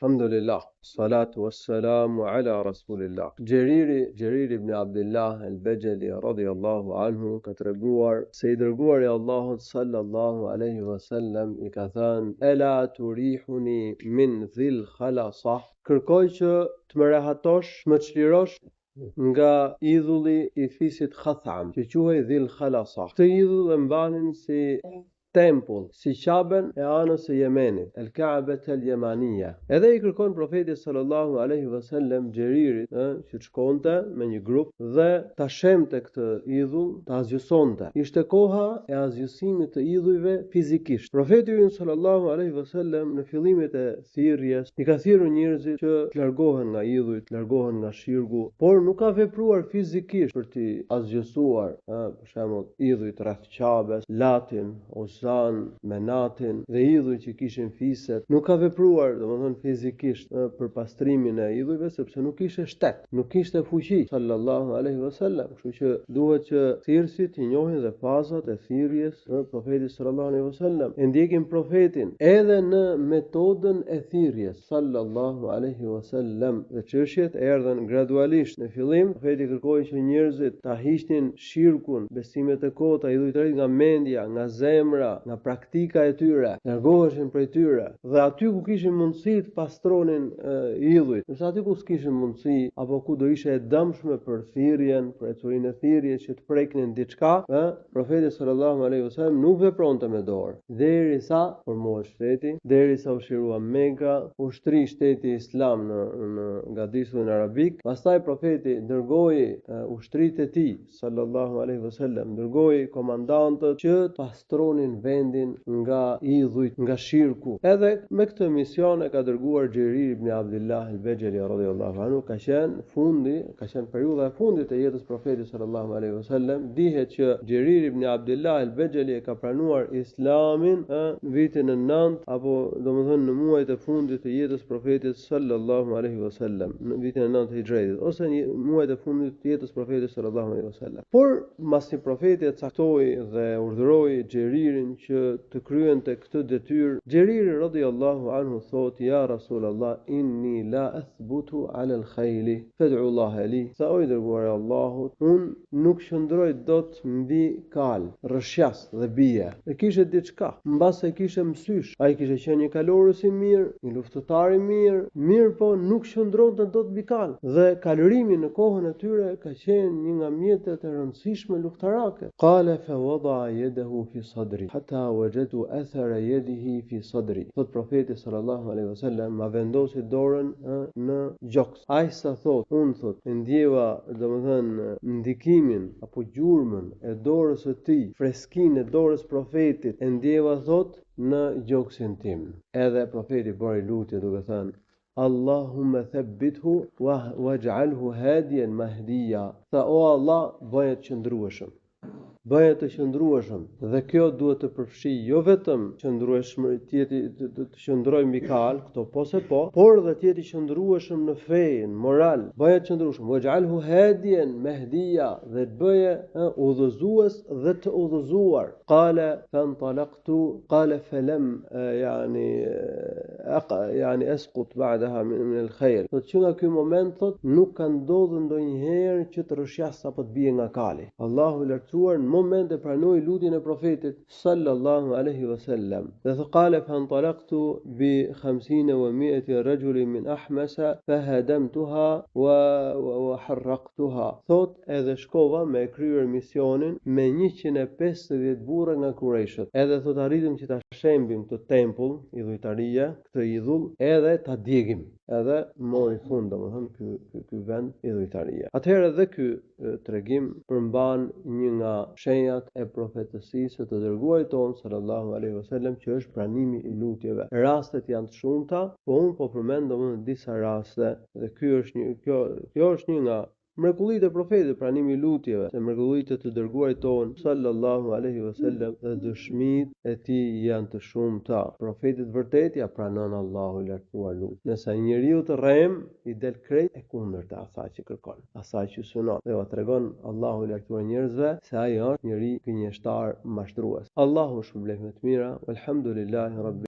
Alhamdulillah, salatu wassalamu ala rasulillah. Xheriri, Xherir ibn Abdullah el-Bexheli radhiyallahu anhu ka treguar se i dërguari i Allahut sallallahu alaihi wasallam i ka thënë: "Ela turihuni min dhil khalasa?" Kërkoj që të më rehatosh, të më çlirosh nga idhulli i fisit Khatham, që quhej Dhil Khalasa. Këtë idhull e mbanin si tempull, si Qaben e anës së Jemenit, El Ka'bet el Jemania. Edhe i kërkon Profeti sallallahu alejhi ve sellem Xheririt, ë, që të shkonte me një grup dhe ta shembte këtë idhull, ta asgjësonte. Ishte koha e asgjësimit të idhujve fizikisht. Profeti ynë sallallahu alejhi ve sellem në fillimet e thirrjes, i ka thirrur njerëzit që të largohen nga idhujt, të largohen nga shirku, por nuk ka vepruar fizikisht për t'i asgjësuar, ë, për shembull, idhujt rreth Qabes, Latin, Uzan, Menatin dhe idhujt që kishin fiset, nuk ka vepruar, domethënë fizikisht, ë, për pastrimin e idhujve sepse nuk ishte shtet, nuk kishte fuqi, sallallahu alaihi wasallam. Kështu që duhet që thirrësit t'i njohin dhe fazat e thirrjes së Profetit sallallahu alaihi wasallam, e ndjekin profetin edhe në metodën e thirrjes sallallahu alaihi wasallam. Dhe çështjet erdhën gradualisht. Në fillim profeti kërkoi që njerëzit ta hiqnin shirkun, besimet e kota, idhujtaritë nga mendja, nga zemra, nga praktika e tyre, largoheshin prej tyre. Dhe aty ku kishin mundësi të pastronin idhujt, ndërsa aty ku s'kishin mundësi apo ku do ishte e dëmshme për thirrjen, për ecurinë e thirrjes që të preknin diçka, ë, profeti sallallahu alaihi wasallam nuk vepronte me dorë, derisa formohet shteti, derisa u çlirua Meka, u shtri shteti islam në në gadishullin arabik, pastaj profeti dërgoi ushtritë e tij sallallahu alaihi wasallam dërgoi komandantët që të pastronin vendin nga idhujt, nga shirku. Edhe me këtë mision e ka dërguar Xherir ibn Abdullah al-Bexheli radhiyallahu anhu, ka qenë fundi, ka qenë periudha e fundit e jetës profetit sallallahu alaihi wasallam. Dihet që Xherir ibn Abdullah al-Bexheli e ka pranuar Islamin ë në vitin e 9 apo domethënë në muajt e fundit të jetës profetit sallallahu alaihi wasallam në vitin e 9 të Hixhretit ose në muajt e fundit të jetës profetit sallallahu alaihi wasallam. Por mbasi profeti e caktoi dhe urdhëroi Xheririn që të kryente këtë detyrë, Xheriri radhiyallahu anhu thotë ja Rasulullah inni la athbutu ala al-khayli fad'u Allah li. Tha o i dërguar i Allahut, unë nuk qëndroj dot mbi kalë, rrëshqas dhe bie. E kishte diçka, mbase kishte mësysh. Ai kishte qenë një kalorës i mirë, një luftëtar i mirë, mirëpo nuk qëndronte dot mbi kalë. Dhe kalërimi në kohën e tyre ka qenë një nga mjetet e rëndësishme luftarake. Qale fa wada'a yadahu fi sadri hatta wajadtu athara yadihi fi sadri. Thotë Profeti sallallahu alejhi ve sellem, ma vendosi dorën në gjoks. Aq sa thotë, unë thotë, e ndjeva, domethënë, ndikimin apo gjurmën e dorës së tij, freskinë e dorës profetit, e ndjeva thotë, në gjoksin tim. Edhe profeti bëri lutje duke thënë, Allahumme thabbithu waj'alhu hadiyan mahdiya. Tha, o Allah, bëje të qëndrueshëm. Bëje të qëndrueshëm dhe kjo duhet të përfshijë jo vetëm qëndrueshmëri të jetë të, të, të qëndrojë mbi kalë, këto po se po, por dhe të jetë i qëndrueshëm në fe, në moral. Bëje të qëndrueshëm, waj'alhu hadiyan mahdiya dhe të bëje udhëzues dhe të udhëzuar. Qala fantalaqtu Tu qale felem yani yani esqut ba'daha min min al khayl. Thotë që nga ky moment thotë nuk ka ndodhur ndonjëherë që të rrëshqas apo të bie nga kali. Allahu i lartësuar në moment e pranoi lutjen e profetit sallallahu alaihi wasallam. Dhe thotë qale fantalaqtu bi 50 wa 100 rajulin min ahmasa fahadamtuha wa wa harraqtuha. Thotë Edhe shkova me e kryer misionin me 150 burra nga Kurejshët. Edhe thotë arritëm që ta shembim këtë tempull idhujtarie, këtë idhull, edhe ta djegim. Edhe mori fund, domethënë ky ky ky vend idhujtarie. Atëherë edhe ky tregim përmban një nga shenjat e profetësisë së të dërguarit tonë sallallahu alaihi wasallam që është pranimi i lutjeve. Rastet janë të shumta, po unë po përmend domethënë disa raste dhe ky është një kjo kjo është një nga Mrekullitë e Profetit, pranimi i lutjeve, se mrekullitë e të dërguarit tonë, sallallahu alejhi ve sellem, dhe dëshmitë e tij janë të shumta. Profetit të vërtetë ia pranon Allahu i Lartësuar lutjen. Ndërsa njeriut të rremë i del krejt e kundërta asaj që kërkon, asaj që synon. Dhe ua tregon Allahu i Lartësuar njerëzve se ai është njeri gënjeshtar, mashtrues. Allahu ju shpërbleftë me të mira, walhamdulillahi rabbil.